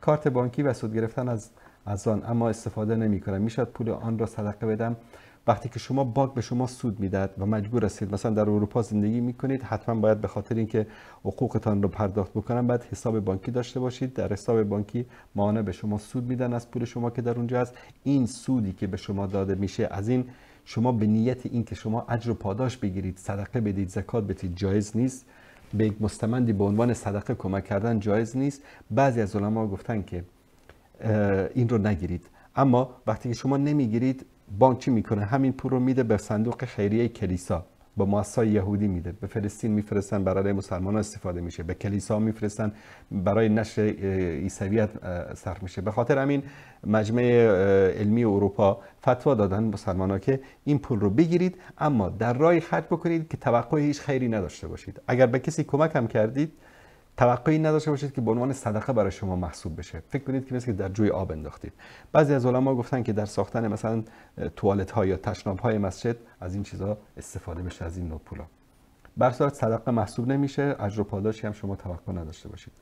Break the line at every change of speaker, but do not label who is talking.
کارت بانکی و سود گرفتن از آن، اما استفاده نمی کنم، میشد پول آن را صدقه بدم؟ وقتی که شما بانک به شما سود میداد و مجبور هستید، مثلا در اروپا زندگی میکنید، حتما باید به خاطر اینکه حقوقتان رو پرداخت بکنن باید حساب بانکی داشته باشید. در حساب بانکی ماهانه به شما سود میدن از پول شما که در اونجا است. این سودی که به شما داده میشه، از این شما به نیت اینکه شما اجر و پاداش بگیرید، صدقه بدید، زکات بدید، جایز نیست. به یک مستمندی به عنوان صدقه کمک کردن جایز نیست. بعضی از علما گفتن که این رو نگیرید، اما وقتی که شما نمیگیرید، بانک چی میکنه؟ همین پول رو میده به صندوق خیریه کلیسا، با مؤسسه یهودی میده، به فلسطین میفرستن، برای مسلمان ها استفاده میشه، به کلیسا میفرستن، برای نشر عیسویت صرف میشه. به خاطر همین مجمع علمی اروپا فتوا دادن مسلمان ها که این پول رو بگیرید، اما در راه خرج بکنید که توقع هیچ خیری نداشته باشید. اگر به کسی کمک هم کردید، توقعی نداشته باشید که به عنوان صدقه برای شما محسوب بشه. فکر کنید که مثل که در جوی آب انداختید. بعضی از علما گفتن که در ساختن مثلا توالت ها یا تشناب های مسجد از این چیزا استفاده بشه، از این نوع پولا. بر صورت صدقه محسوب نمیشه، اجر و پاداشی هم شما توقع نداشته باشید.